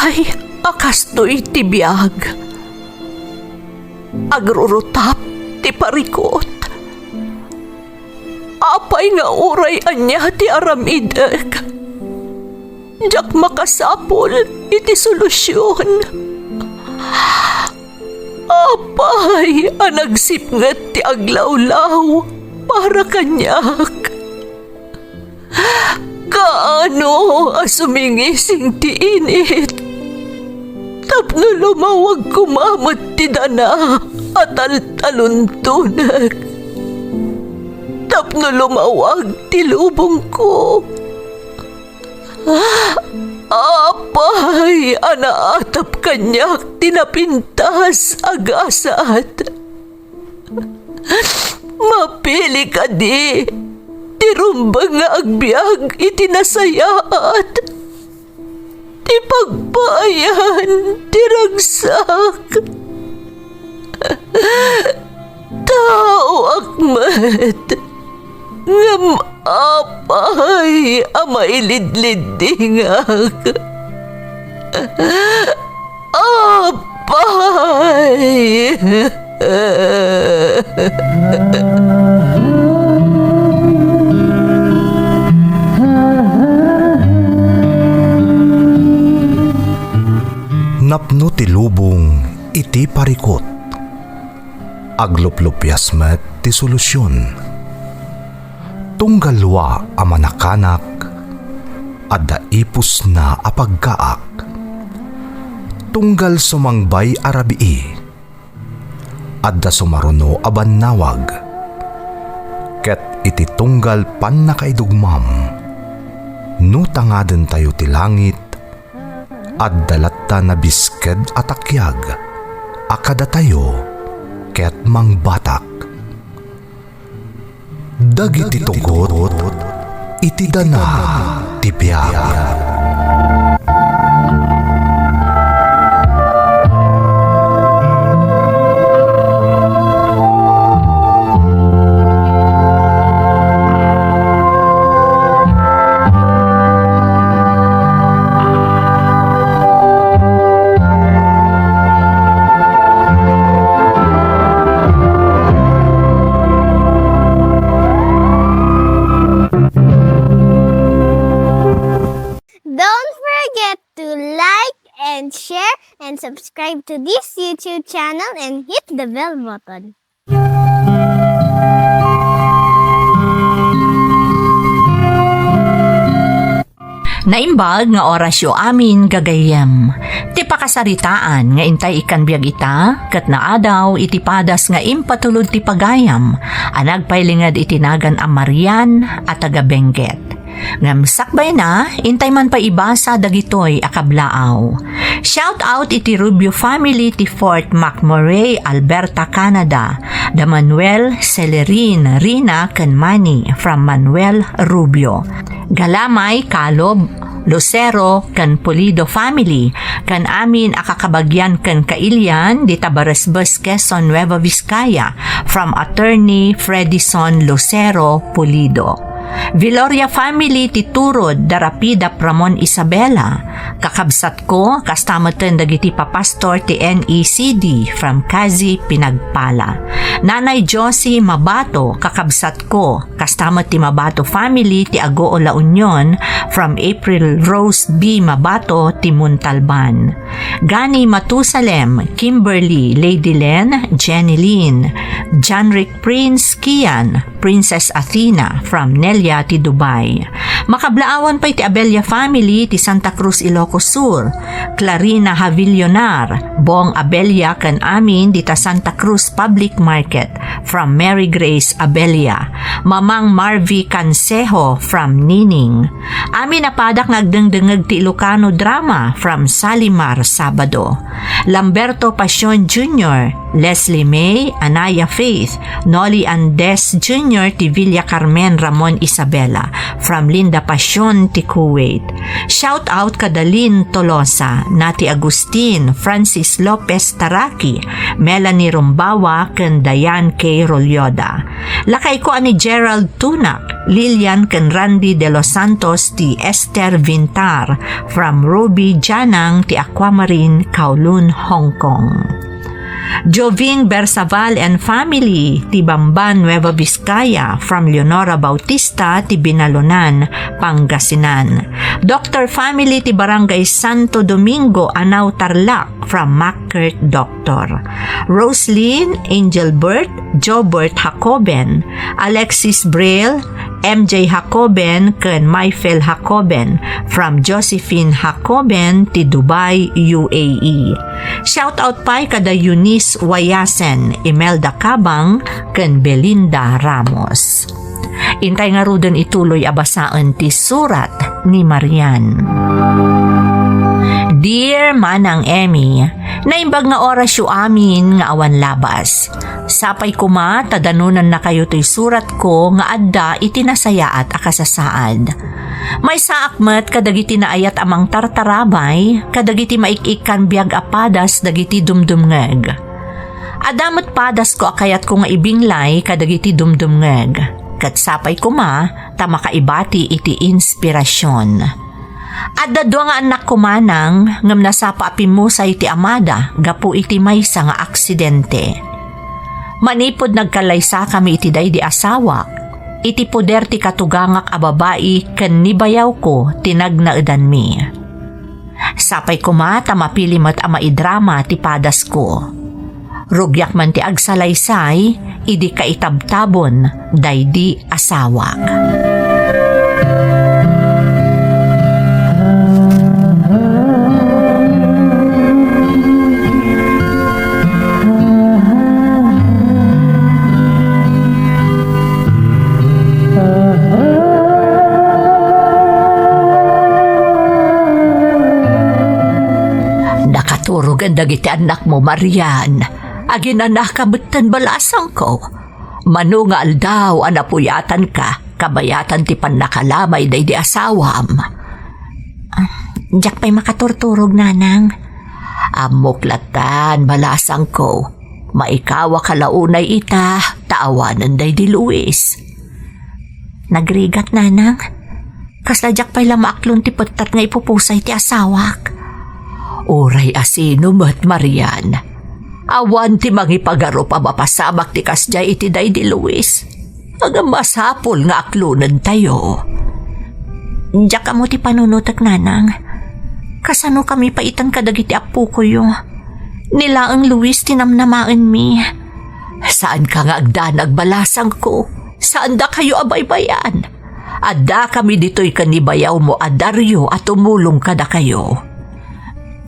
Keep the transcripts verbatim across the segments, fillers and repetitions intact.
Ay, a kastoy ti biag. Agrurutap ti parikut. Apay nga uray ania ti aramidek, diak makasapul iti solusion. Apay a nagsipnget ti aglawlaw para kaniak? Kaano a sumingising ti init tapno lumawag koma met ti dana a taltaluntonek, tapno lumawag ti lubongko? Apay a naatap kaniak ti napintas a gasat? Mapili kadi ti rumbeng nga agbiag iti nasayaat, ti pagpaayan ti ragsak? Taoak met, ngem apay a mailidliddingak? Apay! Napno ti lubong iti parikut. Agluplupias met ti solusion. Tunggal dua a manakanak, adda ipusna a pagkaak. Tunggal sumangbay a rabii, adda sumaruno a bannawag. Ket iti tunggal pannakaidugmam, no tangadentayo ti langit, adda latta nabisked a takiag a kadatayo ket mangbatak. Dagiti tugot iti dana ti biag. Don't forget to like and share and subscribe to this YouTube channel and hit the bell button. Naimbag nga orasyo amin, gagayyem. Ti pakasaritaan nga intay ikkan biag ita, ket naadaw iti padas nga impatulod ti pagayam a nagpailinged iti nagan a Marian a taga Benguet. Ngem sakbayna, intay man pay ibasa dagitoy a kablaaw. Shout out iti Rubio family ti Fort McMurray, Alberta, Canada, da Manuel, Celerin, Rina, ken Manny from Manuel Rubio. Galamay, Kalob, Lucero, ken Pulido family, ken amin a kakabagian ken kailian dita Baresbes, Quezon, Nueva Vizcaya, from Attorney Fredison Lucero Pulido. Viloria family ti Turod, da Rapida, Ramon, Isabela. Kakabsatko, kasta metten dagiti papastor ti N E C D from Kazi, Pinagpala. Nanay Josie Mabato, kakabsatko, kasta met ti Mabato family ti Agoo, La Union from April Rose B Mabato ti Montalban. Gani Matusalem, Kimberly, Lady Len, Jenny Lynn, Janrick Prince Kian, Princess Athena from Nelia ti Dubai. Makablaawan pay ti Abella family ti Santa Cruz, Ilocos Sur, Clarina Havillonar, Bong Abella ken amin dita Santa Cruz Public Market from Mary Grace Abella, Mamang Marvy Cansejo from Nining. Amin a padak nga agdengdengeg ti Ilocano drama from Salimar Sabado. Lamberto Pasion Junior, Leslie May, Anaya Faith, Nolly Andes Junior ti Villa Carmen, Ramon, Isabela, from Linda da Pasion ti Kuwait. Shout out kada Lynn Tolosa, Nati Agustin, Francis Lopez Taraki, Melanie Rumbawa, ken Diane K. Rolyoda. Lakayko a ni Gerald Tunak, Lilian ken Randy De Los Santos ti Esther Vintar, from Ruby Janang ti Aquamarine, Kowloon, Hong Kong. Joving Bersaval and family ti Bamban, Nueva Vizcaya, from Leonora Bautista ti Binalonan, Pangasinan. Doctor family ti Barangay Santo Domingo, Anao, Tarlac, from Mac Kurt Doctor. Roslyn, Angelbert, Jobert Jacoben, Alexis Braille, M J Jacoben, ken Maifel Jacoben, from Josephine Jacoben ti Dubai, U A E. Shout out pay kada Eunice Wayasen, Imelda Cabang, ken Belinda Ramos. Intay ngaruden ituloy a basaen ti surat ni Marian. Dear Manang Emmy, naimbag nga orasyo amin nga awan labas. Sapay koma ta danonannakayo toy suratko nga adda iti nasayaat a kasasaad. Maysaak met kadagiti naayat a mangtartarabay, kadagiti maik-ikkan biag a padas dagiti dumdumngeg. Adda met padasko a kayatko nga ibinglay kadagiti dumdumngeg, ket sapay koma ta makaibati iti inspirasion. Adda dua nga annakko manang ngem nasapa a pimmusay ti amada gapu iti maysa nga aksidente. Manipud nagkallaysakami iti daydi asawak, iti poder ti katugangak a babai ken ni bayawko ti nagnaedanmi. Sapay koma ta mapili met a maidrama ti padasko. Rugiak man ti agsalaysay idi kaitabtabon daydi asawak. Nakaturogen dagiti annakmo, Marian. Aginanaka metten, balasangko. Mano nga aldaw a napuyatanka, kabayatan ti pannakalamay daydi asawam. Ah, diak pay makaturturog, Nanang. Ammok lattan, balasangko. Maikawaka la unay ita, ta awanen daydi Luis. Nagrigat, Nanang. Kasla diak pay la maaklon ti pettat nga ipupusay ti asawak. Uray asino met, Marian. Awan ti mangipagarup a mapasamak ti kasdiay iti daydi Luis. Ngem masapul nga aklonentayo. Diak ammo ti panunotek, Nanang. Kasano kami paitan kadagiti appokoyo? Ni laeng Luis ti namnamaenmi. Saanka nga agdanag, balasangko. Saandakayo a baybay-an. Addakami ditoy ken ni bayawmo a Dario a tumulong kadakayo.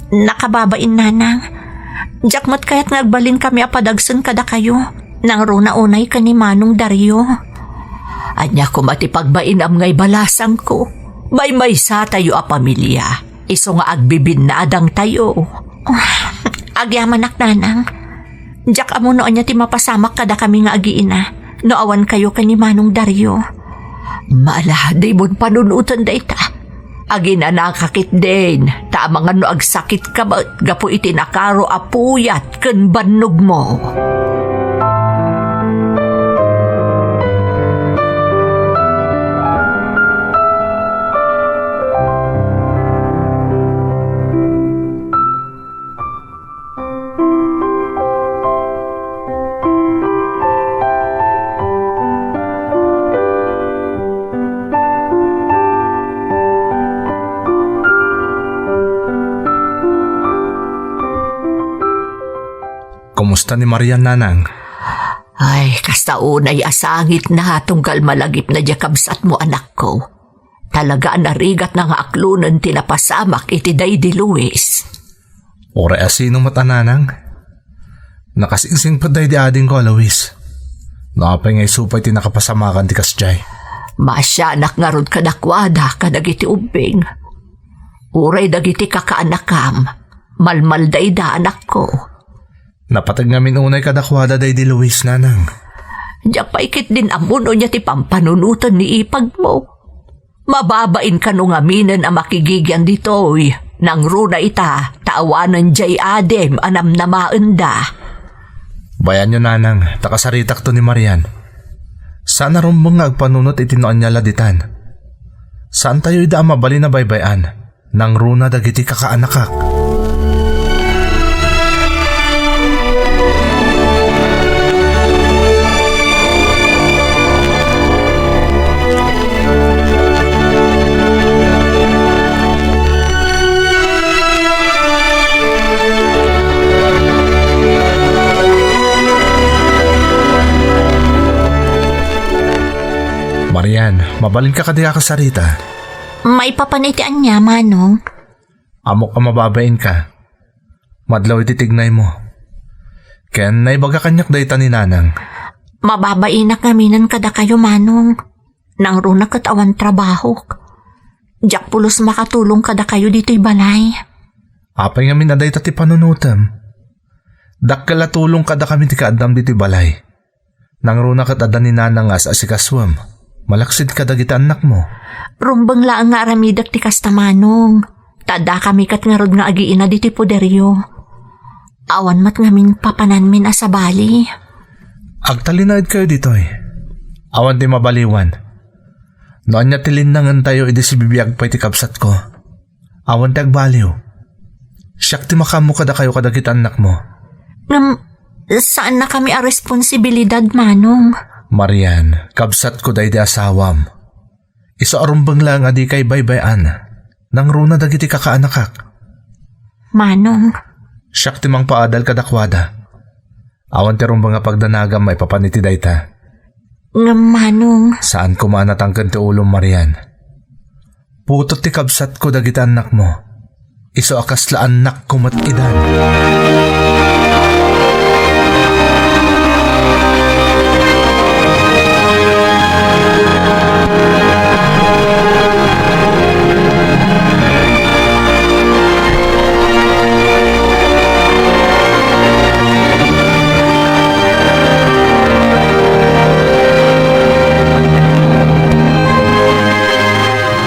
Nakababain, Nanang. Diak met kayat nga agbalinkami a padagsen kadakayo. Nangruna unay ken ni Manong Dario. Ania koma ti pagbainam ngay, balasangko? Maymaysatayo a pamilya. Isu nga agbibinnadangtayo. Agyamanak, Nanang. Diak ammo no ania ti mapasamak kadakami nga agiina no awankayo ken ni Manong Dario. Mala, dimon panunoten dayta. Aginanaka ketdin, ta amangan no agsakitka met gapu iti nakaro a puyat ken bannogmo. Kumusta ni Marian, Nanang? Ay, kasta unay a sangitna tunggal malagipna diay kabsatmo, anakko. Talaga a narigatna nga aklonen ti napasamak iti daydi Luis. Uray asino met a, Nanang? Nakasingsingpet daydi adingko a Luis. No apay nga isu pay ti nakapasamakan ti kasdiay? Maasianak ngarud kadakuada kadagiti ubbing. Uray dagiti kakaanakam, malmaldayda, anakko. Napateg ngamin unay kadakuada daydi Luis, Nanang. Diak pay ketdin ammo no ania ti pampanunoten ni ipagmo. Mababain kano ngaminen a makigigian ditoy. Nangruna ita, ta awanen jay adim a namnamaenda. Bayanyo, nanang, ta kasaritakto ni Marian. Saan a rumbeng nga agpanunot iti no ania la ditan. Saantayo ida a mabalin a baybay-an. Nangruna dagiti kakaanakak. Marian, mabalinka kadi a kasarita? Maipapan iti ania, Manong? Ammok a mababainka. Madlaw iti tignaymo. Ken naibaga kaniak dayta ni Nanang. Mababainak ngaminen kadakayo, Manong. Nangruna ket awan trabahok. Diak pulos makatulong kadakayo ditoy balay. Apay ngamin a dayta ti panunotem? Dakkel a tulong kadakami ti kaaddam ditoy balay. Nangruna ket adda ni Nanang nga as-asikasuem, malaksid kadagiti annakmo. Rumbeng laeng nga aramidek ti kasta, Manong. Ta addakami ket ngarud nga agiina ditoy poderyo. Awan met ngamin papananmin a sabali. Agtalinaedkayo ditoy. Awan ti mabaliwan. No ania ti linnangentayo idi sibibiag pay ti kabsatko. Awan ti agbaliw. Siak ti makaammo kadakayo kadagiti annakmo. Ngem, saannakami a responsibilidad, Manong. Marian, kabsatko daydi asawam. Isu a rumbeng laeng a dika ibaybay-an. Nangruna dagiti kakaanakak. Manong. Siak ti mangpaadal kadakuada. Awan ti rumbeng a pagdanagam maipapan iti dayta. Ngem, Manong. Saan koma a natangken ti ulom, Marian. Putot ti kabsatko dagiti annakmo. Isu a kasla annakko met idan.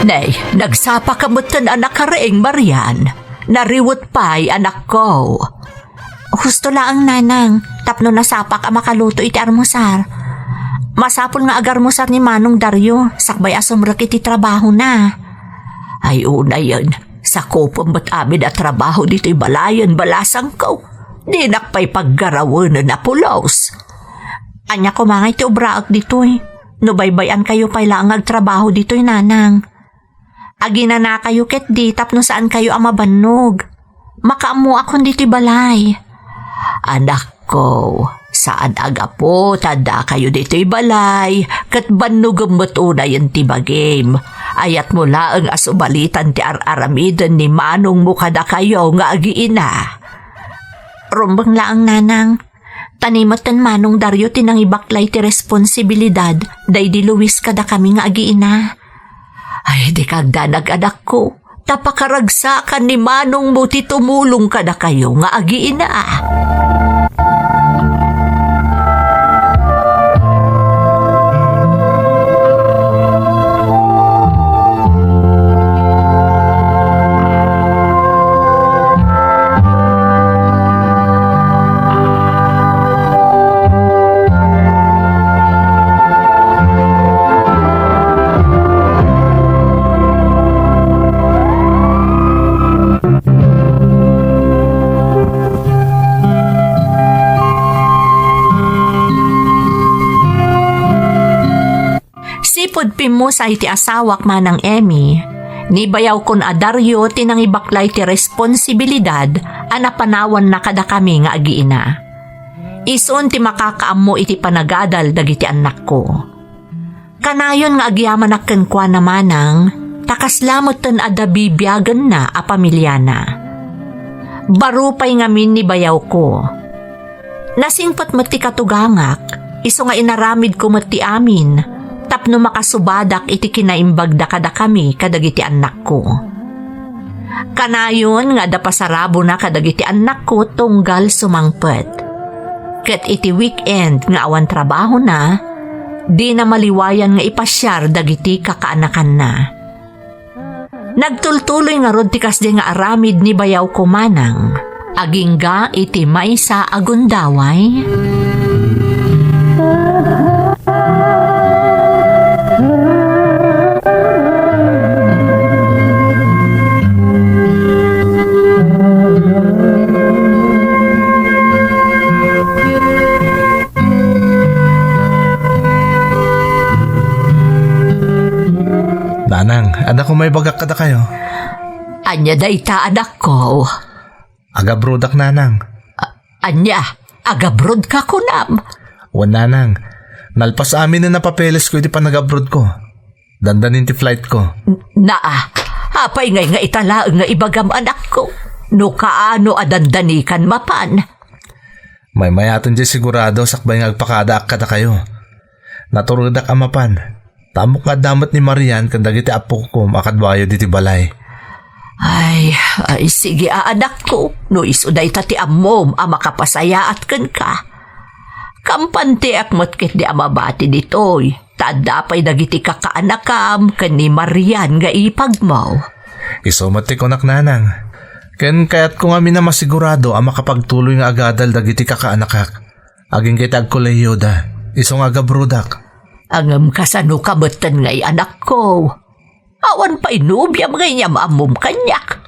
Nay, nagsapa ka metten a nakariing, Marian. Nariwet pay, anakko. Husto laeng, Nanang, tapno nasapak a makaluto iti armusar. Masapul nga agarmusar ni Manong Dario, sakbay a sumrek iti trabahona. Ay, unayen, sakupem met amin a trabaho ditoy balayen, balasangko. Dinak pay paggarawenen a pulos. Ania koma nga iti obraek ditoy? No baybay-ankayo pay laeng nga agtrabaho ditoy, Nanang. Aginanakayo ketdi tapno saankayo a mabannog. Makaammoakon ditoy balay. Anakko, saan a gapu ta addakayo ditoy balay, ket bannogem met unayen ti bagim. Ayatmo laeng a subalitan ti ar-aramiden ni manongmo kadakayo nga agiina. Rumbeng laeng, Nanang. Ta ni metten Manong Dario ti nangibaklay ti responsibilidad daydi Luis kadakami nga agiina. Ay, dika agdanag, anakko, ta pakaragsakan ni manongmo ti tumulong kadakayo nga agiina. Sipud pimmusay ti asawak, Manang Emmy, ni bayawkon a Dario ti nangibaklay ti responsibilidad a napanawanna kadakami nga agiina. Isun ti makakaammo iti panagadal dagiti annakko. Kanayon nga agyamanak kenkuana, Manang, ta kasla metten adda bibiagenna a pamiliana. Baro pay ngamin ni bayawko. Nasingpet met ti katugangak, isu nga inaramidko met ti amin, tapno makasubadak iti kinaimbagda kadakami kadagiti annakko. Kanayon nga adda pasarabona kadagiti annakko tunggal sumangpet. Ket iti weekend nga awan trabahona, dina maliwayan nga ipasiar dagiti kakaanakanna. Nagtultuloy ngarud ti kasdiay nga aramid ni bayawko manang. Agingga iti maysa a gundaway. Nanang, adda koma ibagak kadakayo. Ania dayta, anakko? Agabrodak, nanang. A-, ania? Agabrodka, kunam? Wen, nanang. Nalpas amin a napapelesko iti panagabrodko. Dandanin ti flightko. N-, naa, apay ngay nga ita laeng nga ibagam, anakko? No kaano a dandanikan mapan? Maymayaten diay sigurado sakbay nga agpakadaak kadakayo. Naturedak a mapan. Ta ammok nga adda met ni Marian ken dagiti appokom a kaduayo ditoy balay. Ay, ay, sige a, anakko, no isu dayta ti ammom a makapasayaat kenka. Kampantiak met ketdi a mabati ditoy, ta adda pay dagiti kakaanakam ken ni Marian nga ipagmo. Isu met ti kunak, nanang. Ken kayatko ngamin a masigurado a makapagtuloy nga agadal dagiti kakaanakak. Agingga iti agkolehiyoda, isu nga agabrodak. Ngem kasanoka metten ngay, anakko? Awan pay nobiam nga inyam-ammom kaniak.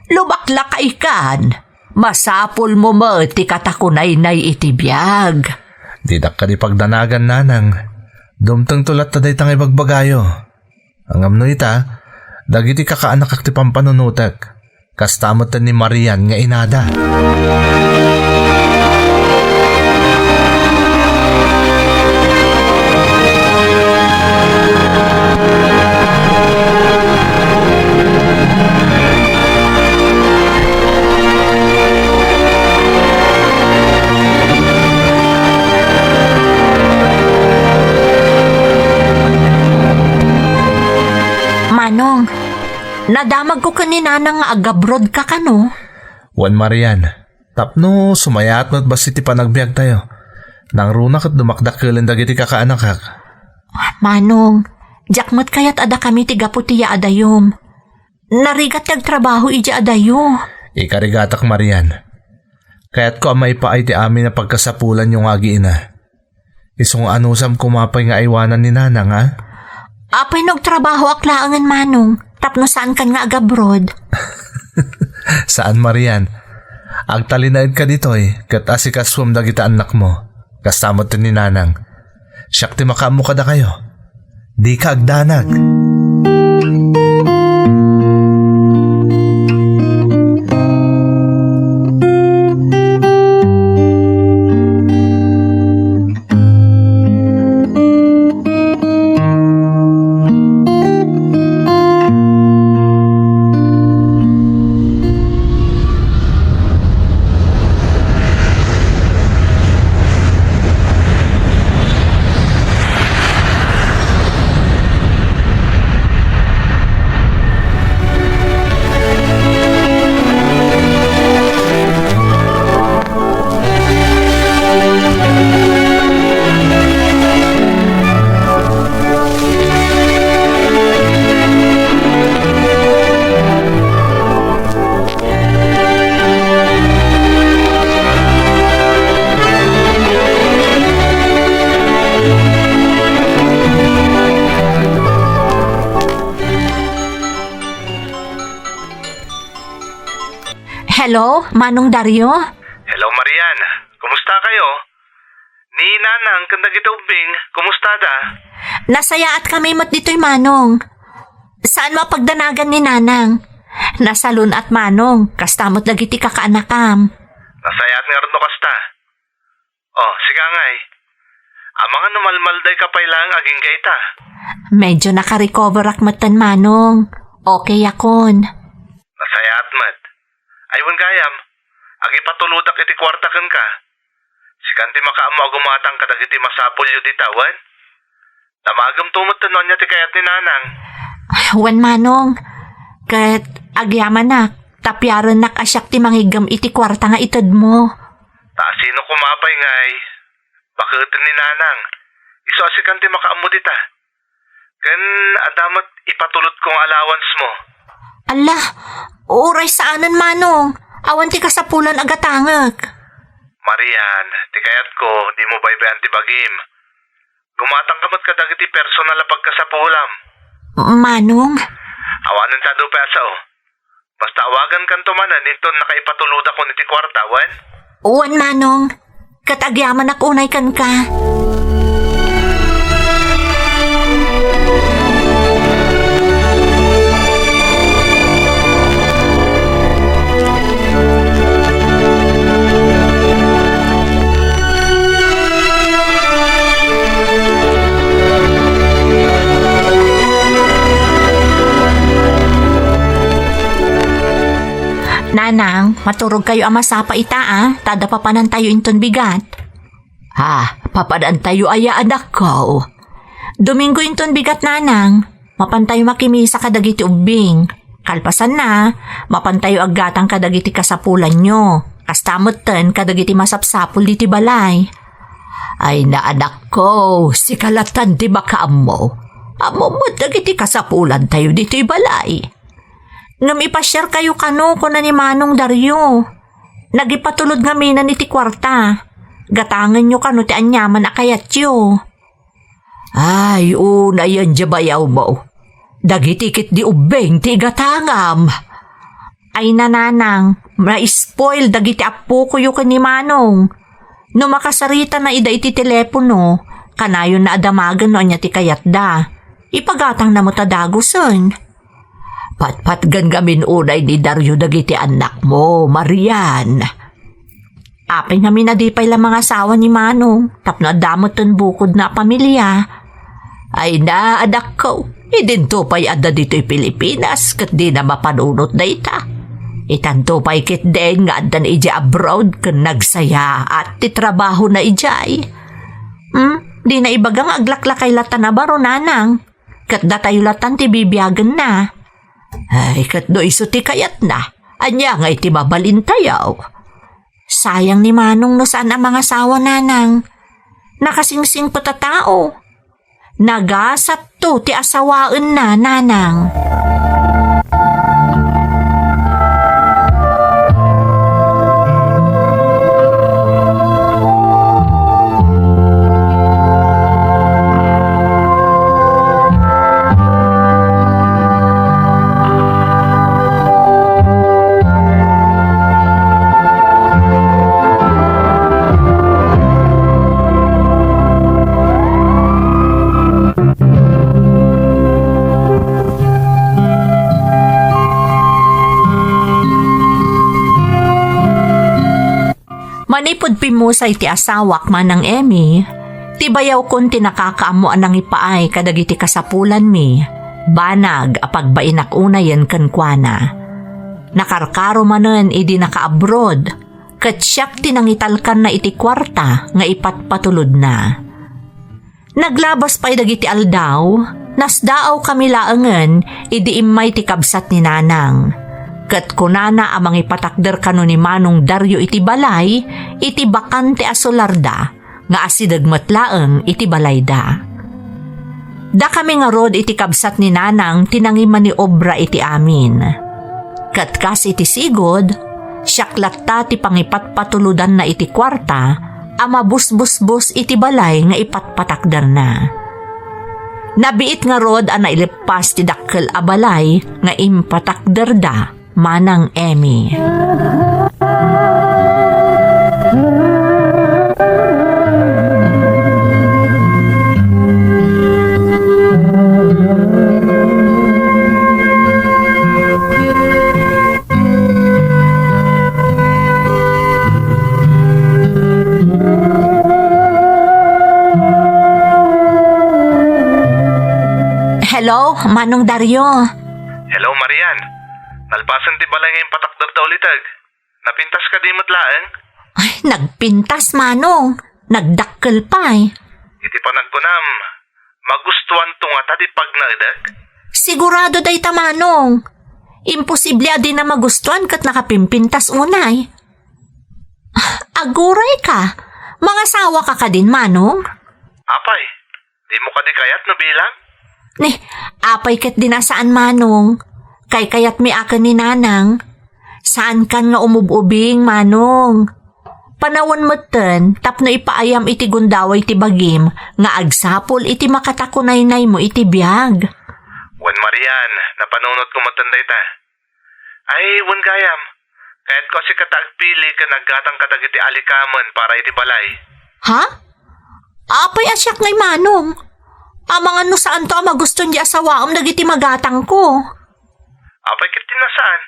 Lumaklakaykan. Masapulmo met ti katakunaynay iti biag. Didak kadi pagdanagan, nanang. Dumtengto latta dayta nga ibagbagayo. Ngem no ita, dagiti kakaanakak ti pampanunotek. Kasta met ni Marian nga inada. Manong, nadamagko ken ni Nanang nga agabroad ka kano? Wen, Marian, tapno sumayaat met bassit ti panagbiagtayo. Nangruna ket dumakdakkelen dagiti kakaanakak. Manong, diak met kayat a dakami ti gapu ti yaadayom. Narigat ti agtrabaho idiay adayo. Ikarigatak, Marian. Kayatko a maipaay ti amin a pagkasapulanyo nga agiina. Isu nga anusam koma pay nga aywanan ni Nanang, a? Apay no agtrabahoak laengen, Manong, tapno saankan nga agabroad? Saan, Marian. Agtalinaedka ditoy ket asikasuem dagiti annakmo. Kasta met ni Nanang. Siak ti makaammo kadakayo. Dika agdanag. Hello, Manong Dario? Hello, Marian. Kumusta kayo? Ni Nanang ken dagiti ubbing, kumusta da? Nasayaat kami met ditoy, Manong. Saan mo a pagdanagan ni Nanang? Nasalun-at, Manong, kasta met dagiti kakaanakam. Nasayaat ngarud no kasta. Oh, siga ngay. Amangan no malmaldayka pay laeng agingga ita. Medyo nakarecoverak metten, Manong. Okay akon. Nasayaat met. Ay, wen gayam, agipatulodak iti kuarta kenka. Sikan ti makaammo a gumatang kadagiti masapulyo dita, wen? Damagem to met no ania ti kayat ni Nanang. Wen, Manong, ket agyamanak, ta piarennak a siak ti mangiggem iti kuarta nga itedmo. Ta sino koma pay ngay, baketen ni Nanang. Isu a sikan ti makaammo dita. Ken adda met ipatulodko nga allowance mo. Ala, uray saanen, Manong. Awan ti kasapulan a gatangek. Marian, ti kayatko, dimo baybay-an ti bagim. Gumatangka met kadagiti personal a pagkasapulam. Manong? Awanen ta adu pay a sao. Basta awagankanto manen inton nakaipatulodakon iti kuarta, wen? Wen, Manong. Ket agyamanak unay kenka. Nanang, maturogkayo a masapa ita, a, ta adda papanantayo inton bigat. Ha, papanantayo aya, anakko? Domingo inton bigat, Nanang. Mapantayo makimisa kadagiti ubbing. Kalpasanna, mapantayo aggatang kadagiti kasapulanyo. Kasta metten kadagiti masapsapul diti balay. Ay na, anakko, sika latan ti makaammo. Ammom met dagiti kasapulantayo ditoy balay. Ngem ipasiarkayo kano, kuna ni Manong Dario. Nagipatulod ngamin iti kuarta. Gatangenyo kano ti aniaman a kayatyo. Ay, unayen diay bayawmo. Dagiti ketdi ubbing ti igatangam. Ay, nanang, na-spoil dagiti appokoyo ken ni Manong. No makasaritana ida iti telepono, kanayonna a damagen no ania ti kayatda. Ipagatangna met a dagusen. Patpatgen ngamin unay ni Dario dagiti annakmo, Marian. Apay ngamin a di pay la mangasawa ni Manong tapno adda metten bukodna a pamilia? Ay na, anakko, idinto pay adda ditoy Pilipinas ket dina mapanunot dayta. Itanto pay ketdin nga addan idiay abroad ken nagsayaat ti trabahona idiay. Hmm? Dina ibaga nga aglaklakay latan a baro, nanang. Ket datayo latan ti bibiagenna. Ay, ket no isu ti kayatna, ania ngay ti mabalintayo? Sayang ni Manong no saan a mangasawa, nanang. Nakasingsingpet a tao. Nagasatto ti asawaenna, nanang. Manipud pimmusay ti asawak, Manang Emmy, ti bayawkon ti nakakaammo a nangipaay kadagiti kasapulanmi, banag a pagbainak unayen kenkuana. Nakarkaro manen idi nakaabroad, ket siak ti nangitalkanna iti kuarta nga ipatpatulodna. Naglabas pay dagiti aldaw, nasdaawkami laengen idi immay ti kabsat ni Nanang. Ket kunana a mangipatakder kano ni Manong Dario iti balay iti bakante a solarda nga asideg met laeng iti balayda. Dakami ngarud iti kabsat ni Nanang ti nangimaniobra iti amin. Ket kas iti sigud, siak latta ti pangipatpatulodanna iti kuarta a mabusbusbus iti balay nga ipatpatakderna. Nabiit ngarud a naileppas ti dakkel a balay nga impatakderda, Manang Emmy. Hello, Manong Dario. Hello, Marian. Nalpasen ti balay nga impatakderda uliteg. Napintas kadi met laeng? Ay, nagpintas, Manong. Nagdakkel pay. Iti panagkunam, magustuanto ngata ti pagnaedek? Sigurado dayta, Manong. Imposible a dina magustuan ket nakapimpintas unay. Aguray ka. Mangasawa ka kadin, Manong? Apay, dimo kadi kayat no bilang? Ni, apay ket dina saan, Manong. Kaykayatmi a ken ni Nanang. Saankan nga umub-ubing, Manong. Panawen metten tapno ipaayam iti gundaway ti bagim nga agsapul iti makatakunaynaymo iti biag. Wen Marian, napanunotko metten dayta. Ay, wen gayam. Kayatko a sika ta agpili ken aggatang kadagiti alikamen para iti balay. Ha? Apay a siak ngay, Manong? Amangan no saanto a maguston di asawaem dagiti magatangko. Apay ket ti nasaan?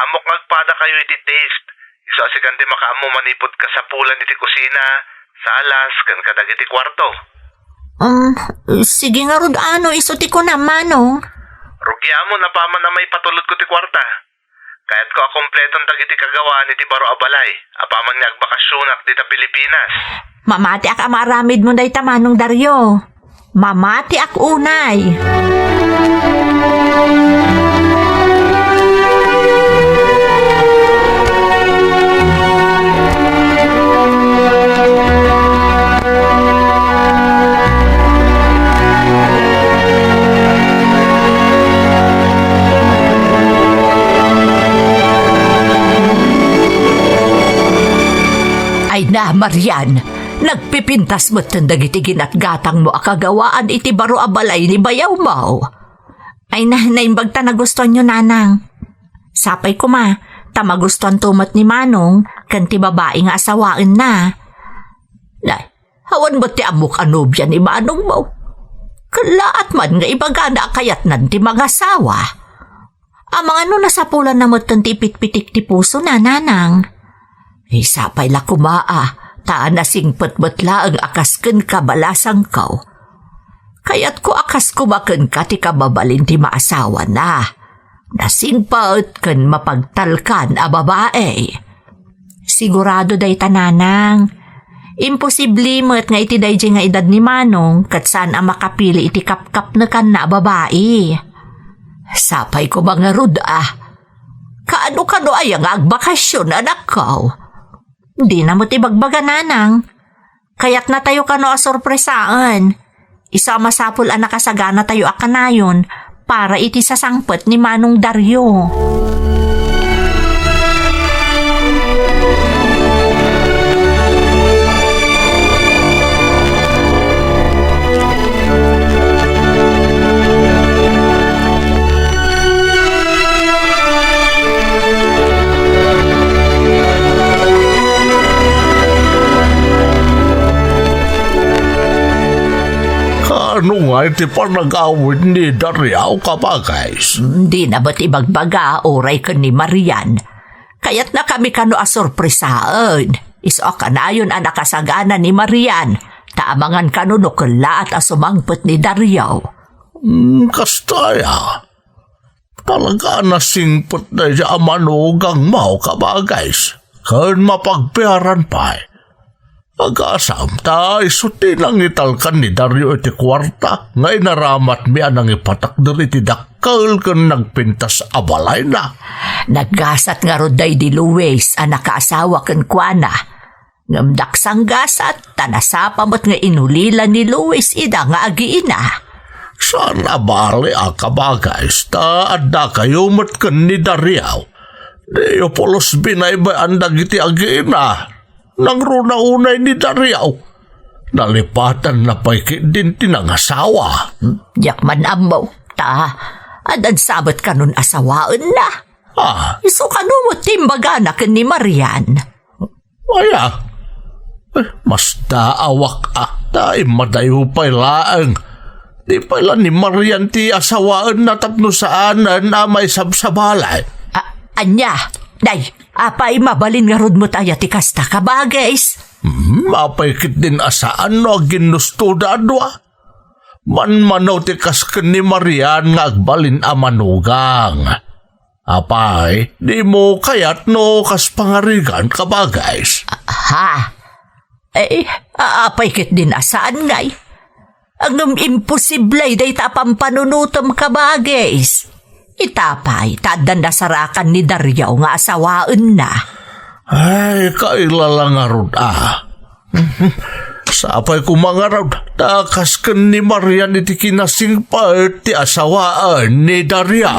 Ammok nga agpadakayo iti taste. Isu a sikan ti makaammo manipud kasapulan iti kusina, salas, ken kadagiti kuarto. Um, sige ngarud ano isu ti kunam, Manong. Rugiamon apaman a maipatulodko ti kuarta. Kayatko a kompleton dagiti kagawaan iti baro a balay, apaman nga agbakasionak dita Pilipinas. Mamatiak a maaramidmo dayta, Manong Dario. Mamatiak unay. Ay na, Marian, nagpipintas metten dagiti ginatgatangmo a kagawaan iti baro a balay ni bayawmo. Ay na, naimbag ta nagustuanyo, Nanang. Sapay koma, ta magustuanto met ni Manong ken ti babai nga asawaenna. Nay, awan met ti ammok a nobia ni Manongmo. Kellaat man nga ibagana a kayatnan ti mangasawa. Amangan no nasapulanna metten ti ipitpitik ti pusona, Nanang. Ay, sapay la koma a, ta nasingpet met laeng a kas kenka balasangko. Kayatko a kas koma kenka ti kababalin ti maasawana. Nasingpet ken mapagtalkan a babai. Sigurado dayta, Nanang. Imposible met nga iti daydiay nga edad ni Manong ket saan a makapili iti kapkapnekanna a babai. Sapay koma ngarud a. Kaano-kano aya nga agbakasyon, anakko? Dina met ibagbaga, Nanang. Kayatnatayo kano a sorpresaen. Isu a masapul a nakasaganatayo a kanayon para iti sasangpet ni Manong Dario. Kaano ngay ti panagawid ni Dario, kabagis? Dina met ibagbaga uray ken ni Marian. Kayatnakami kano a sorpresaen. Isu a kanayon a nakasagana ni Marian, ta amangan kano no kellaat a sumangpet ni Dario. Hmm, kasta aya. Talaga a nasingpet daydiay a manugangmo, kabagis. Ken mapagpiaran pay. Agasam ta isu ti nangitalkan ni Dario iti kuarta nga inaramatmi a nangipatakder iti dakkel ken nagpintas a balayna. Naggasat ngarud daydi Luis a nakaasawa kenkuana. Ngem daksanggasat ta nasapa met nga inulila ni Luis ida nga agiina. Saan a bale a, kabagis, ta addakayo met ken ni Dario. Diyo pulos binaybay-an dagiti agiina. Nangruna unay ni Dario. Nalipatanna pay ketdin ti nangasawa. Diak man ammo, ta adda met kanon asawaenna. Ah. Isu kano met ti imbagana ken ni Marian. Aya, eh, masdaawak a, ta immadayo pay laeng. Di pay la ni Marian ti asawaenna tapno saanen a maisabsabali. A-, ania? Nay, apay mabalin ngarud met aya ti kasta, kabagis? Hmm, apay ketdin a saan no aginnustoda a dua? Manmano ti kas ken ni Marian nga agbalin a manugang. Apay, dimo kayat no kas pangarigan, kabagis? Ha? Eh, a-, apay ketdin a saan ngay? Ngem imposible dayta a pampanunotem, kabagis. Ita pay, ta addan nasarakan ni Dario nga asawaenna. Ay, kaila la ngarud a. Sapay koma ngarud ta kas ken ni Marian iti kinasingpet ti asawaan ni Dario.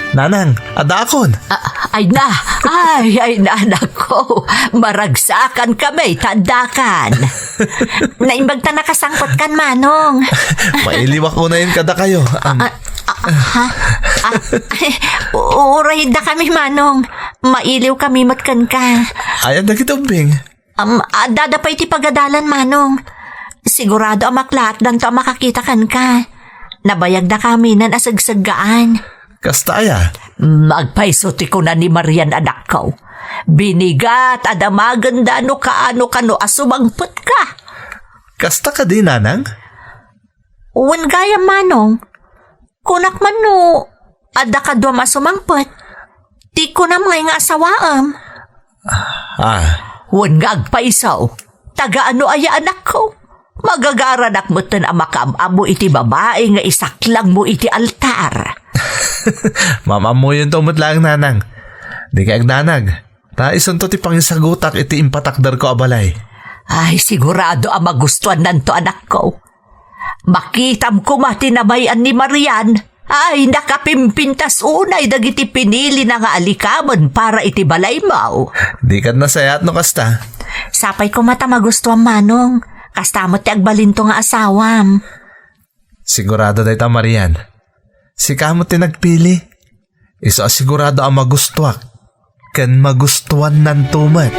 Nanang, addaakon. Ah, ay na, ay, ay na, anak ko. Maragsakan kami, tandaakan. Naimbag ta nakasangpetkan, Manong. Mailiwak unayen kadakayo. Am, Ah, ah, ha? Ah, uray da kami, Manong. Mailiw kami met kenka. Ayan dagiti ubbing. Am, addada pay ti pagadalan, Manong. Sigurado a maklaatdanto a makakita kenka. Nabayagda kami nan asegseggaan. Kasta aya? Agpayso ti kuna ni Marian, anakko. Binigat a damagenda no kaano-kano a sumangpetka. Kasta kadi, Nanang? Wen gayam, Manong. Kunak man no, adda kaduam a sumangpet. Ti kunam ngay nga asawaem. Ah. Wen nga agpayso, taga ano aya, anakko? Magagaranak metten a makaam-ammo iti babai nga isaklangmo iti altar. Maam-ammoyonto met laeng, Nanang. Dikay agdanag. Ta isunto ti pangisagutak iti impatakderko a balay. Ay, sigurado a magustuannanto, anakko. Makitam koma ti namay-an ni Marian. Ay, nakapimpintas unay dagiti pinilina nga alikamen para iti balaymo. Dikan nasayaat no kasta. Sapay koma ta magustuam, Manong. Kasta met ti agbalinto nga asawam. Sigurado dayta, Marian. Sika met ti nagpili. Isu a sigurado a magustuak ken magustuannanto met.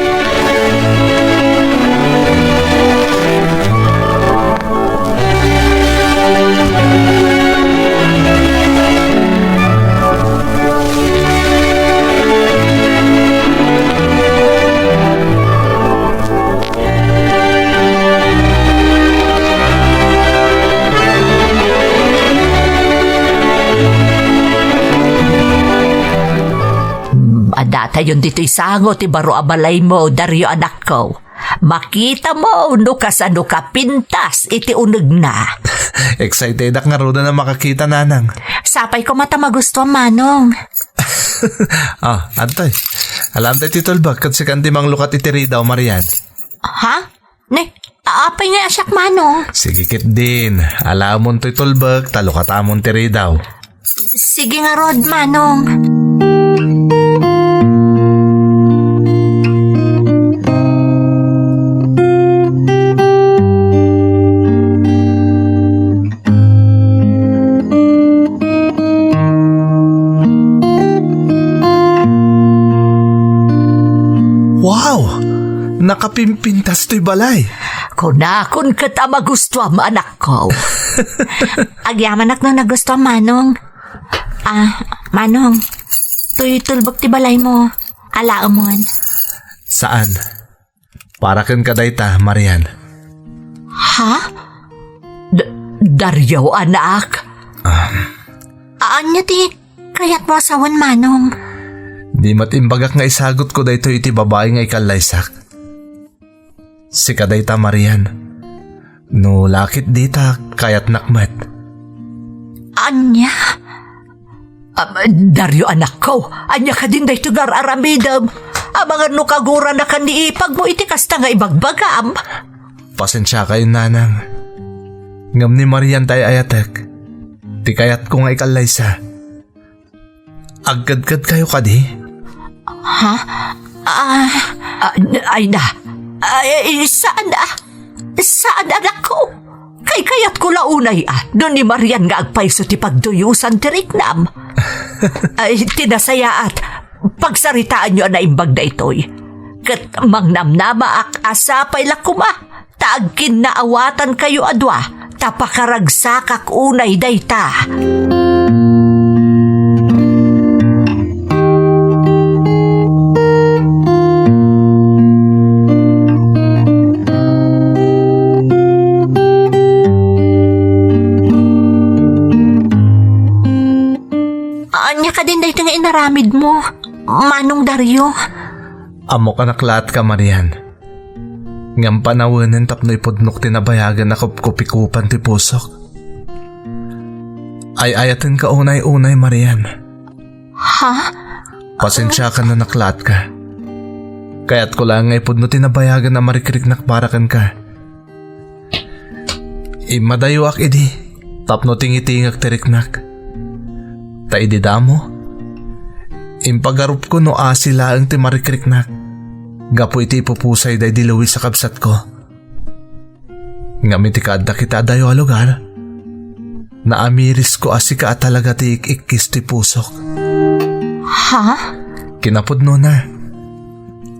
Mm, addatayon ditoy sango ti baro a balaymo, Dario, anakko. Makitamo no kasano ka pintas iti unegna. Excitedak ngaruden a makakita, Nanang. Sapay koma ta magustuam, Manong. Ah, adtoy. Alaem ti tulbek ket sikan ti manglukat iti ridaw, Marian. Ha? Ne, apay nga siak, Manong? Sige ketdin. Alaemon toy tulbek, ta lukatamon ti ridaw. Sige ngarud, Manong. Wow! Nakapimpintas toy balay. Kunakon ket a magustuam, anakko. Agyamanak no nagustuam, Manong. Ah, Manong, toy tulbek ti balaymo. Alaemon. Saan. Para kenka dayta, Marian. Ha? D-, Dario, anak? Ah. Ania ti kayatmo a sawen, Manong? Di met imbagak nga isagutko daytoy iti babai nga ikallaysak. Sika dayta, Marian. No lakit dita, kayatnak met. Ania? Ah, Dario, anakko, ania kadin daytoy nga ar-aramidem? Amangan no kaguranakan ni ipagmo iti kasta nga ibagbagam. Pasensiakayon, Nanang. Ngem ni Marian ti ay-ayatek. Ti kayatko nga ikallaysa. Agkedkedkayo kadi? Ha? Ah, ah, ay na. Ay, saan, ah? Saan, anakko. Kaykayatko la unay a no ni Marian nga agpayso ti pagduyosan ti riknam. Ay, ti nasayaat, pagsaritaanyo a naimbag daytoy. Ket mangnamnamaak a sapay la koma ta agkinnaawatankayo a dua, ta pakaragsakak unay dayta. Ania kadin daytoy nga inaramidmo, Manong Dario? Ammok a naklaatka, Marian. Ngem panawenen tapno ipudnok ti nabayagan a kupkupikupan ti pusok. Ay-ayatenka unay-unay, Marian. Ha? Pasensiakan no naklaatka. Kayatko laeng nga ipudno ti nabayagan a marikriknak para kenka. Immadayoak idi tapno tingitingek ti riknak. Ta idi damo, impagarupko no asi laeng ti marikriknak gapu iti ipupusay daydi Luis a kabsatko. Ngem iti kaaddak ita a dayo a lugar, naamirisko a sika a talaga ti ik-ikkis ti pusok. Ha? Kinapudnona,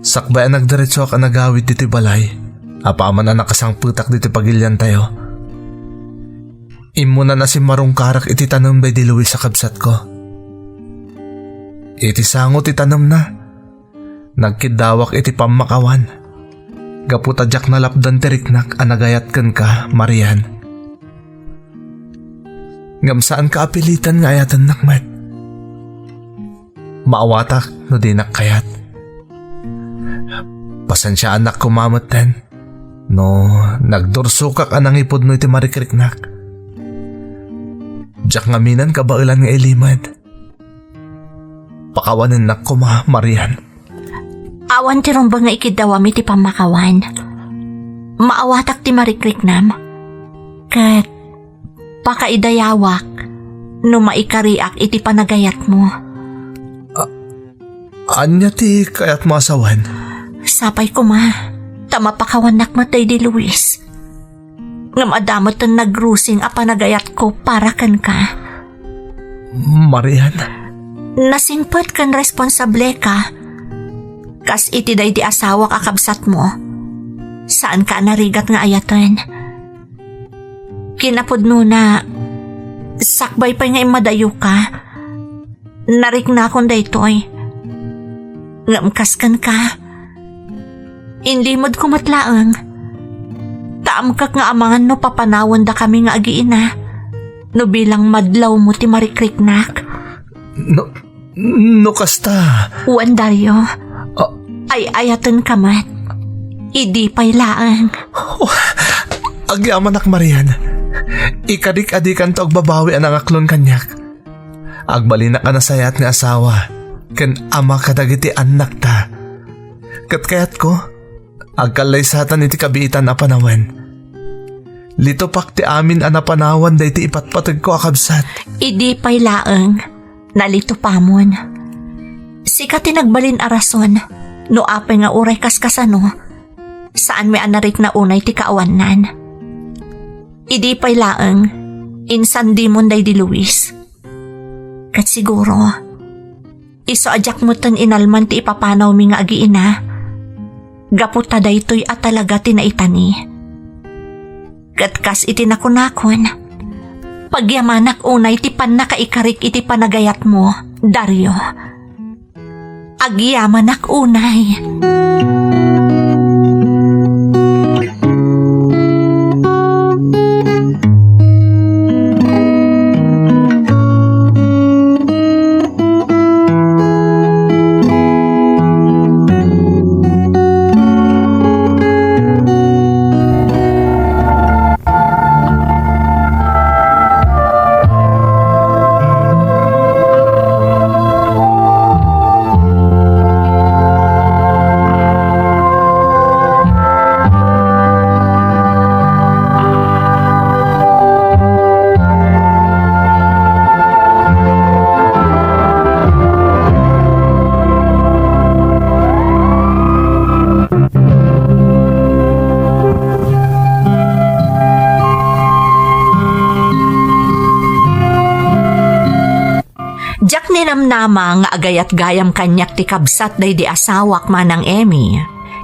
sakbay a nagdiretsoak a nagawid ditoy balay, apaman a nakasangpetak ditoy pagiliantayo, immunan a simmarungkarak iti tanem daydi Luis a kabsatko. Iti sango ti tanemna, nagkiddawak iti pammakawan, gapu ta diak nalapdan ti riknak a nagayat kenka, Marian. Ngem saanka a pilitan nga ayatennak met. Maawatak no dinak kayat. Pasensiaannak koma metten no nagdursokak a nangipudno iti marikriknak. Diak ngamin a kabaelan nga ilimed. Pakawanennak koma, Marian. Awan ti rumbeng nga ikiddawam iti pammakawan. Maawatak ti marikriknam. Ket pakaidayawak no maikariak iti panagayatmo. A-, ania ti kayatmo a sawen? Sapay koma, ta mapakawannak met daydi Luis. Ngem adda metten nagrusing a panagayatko para kenka. Marian. Nasingpet ken responsableka. Kas iti daydi asawak a kabsatmo. Saanka a narigat nga ayaten. Kinapudnona, sakbay pay nga immadayoka, nariknakon daytoy. Ngem kas kenka, inlimedko met laeng. Ta ammok nga amangan no papanawendakami nga agiina, no bilang madlawmo ti marikriknak. No, no kasta. Wen, Dario. Ah. Ay-ayatenka met. Idi pay laeng. Oh, agyamanak, Marian. Ikadik a dikanto agbabawi a nangaklon kaniak. Agbalinak a nasayaat nga asawa ken ama kadagiti annakta. Ket kayatko, agkallaysatan iti kabiitan a panawen. Litopak ti amin a napanawan daydi ipatpategko a kabsat. Idi pay laeng, nalitopamon. Sika ti nagbalin a rason no apay nga uray kaskasano, saanmi a narikna unay ti kaawannan. Idi pay laeng, insandimon daydi Luis. Ket siguro, isu a diak metten inalman ti ipapanawmi nga agiina, gapu ta daytoy a talaga ti naitani. Ket kas iti nakunakon, pagyamanak unay ti pannakaikarik iti panagayatmo, Dario. Agyamanak unay. Namnama nga agayat gayam kaniak ti kabsat daydi asawak, Manang Emmy.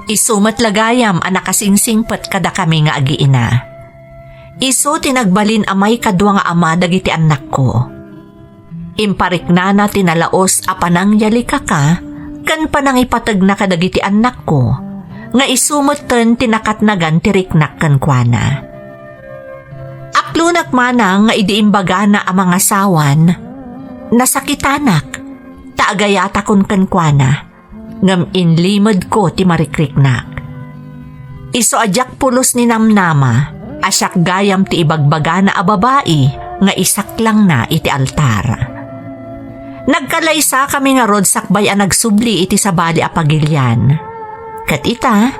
Isu met la gayam a nakasingsingpet kadakami nga agiina. Isu ti nagbalin a maikadua nga ama dagiti annakko. Impariknana ti nalaus a panangyalikaka ken panangipategna kadagiti annakko, nga isu metten ti nakatnagan ti riknak kenkuana. Aklonak manang nga idi imbagana a mangasawan, nasakitanak, ta agayatakon kenkuana, ngem inlimedko ti marikriknak. Isu a diak pulos ni namnama a siak gayam ti ibagbagana a babai nga isaklangna iti altar. Nagkalaysakami ngarud sakbay a nagsubli iti sabali a pagilian. Ket ita,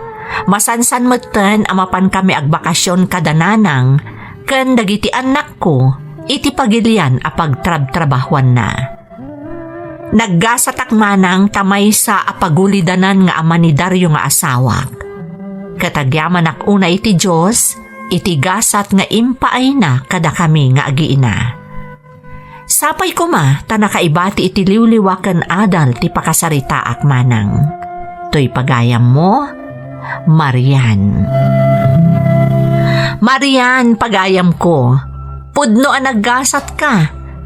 masansan metten a mapankami agbakasyon kada nanang ken dagiti annakko iti pagilian a pagtrabtrabahuanna. Naggasatak manang ta maysa a pagulidanan nga amanidaryo nga asawak. Ket agyamanak unay iti Dios iti gasat nga impaayna kadakami nga agiina. Sapay koma ta nakaibati iti liwliwa ken adal ti pakasaritaak manang. Toy pagayammo, Marian. Marian, pagayamko, pudno a naggasatka,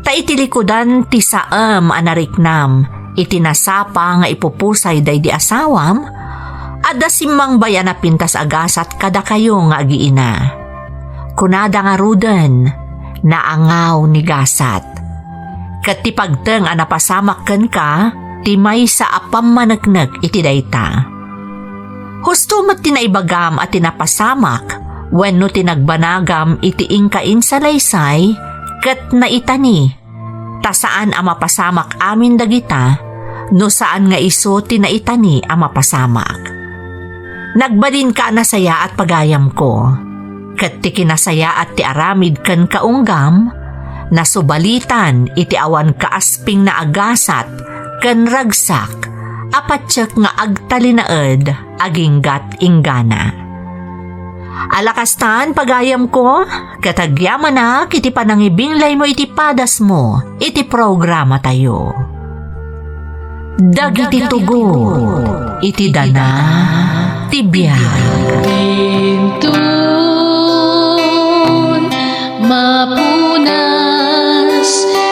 ta iti likudan ti saem a nariknam iti nasapa nga ipupusay daydi asawam, adda simmangbay a napintas a gasat kadakayo nga agiina. Kunada ngaruden, naangaw ni gasat. Ket ti pagteng a napasamak kenka ti maysa a pammaneknek iti dayta. Husto met ti naibagam a ti napasamak wenno ti nagbanagam iti inka insalaysay ket naitani, ta saan a mapasamak amin dagita no saan nga isu ti naitani a mapasamak. Nagbalinka a nasayaat, pagayamko, ket ti kinasayaat ti aramid ken kaunggam, nasubalitan iti awan kaaspingna a gasat ken ragsak a patiek nga agtalinaed aginggat inggana. Ala kastan, pagayamko, ket agyamanak iti panangibinglaymo iti padasmo iti programatayo. Dagiti tugot iti dana ti biag. Inton mapunas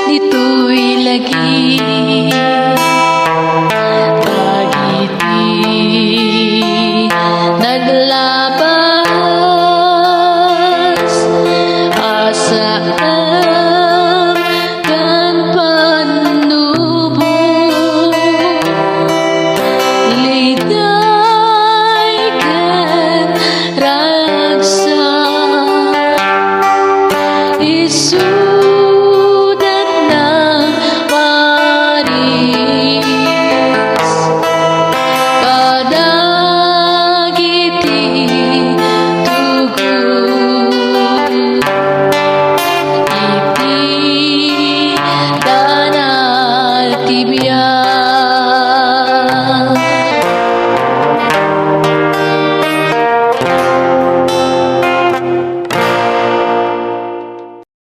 ditoy lagi.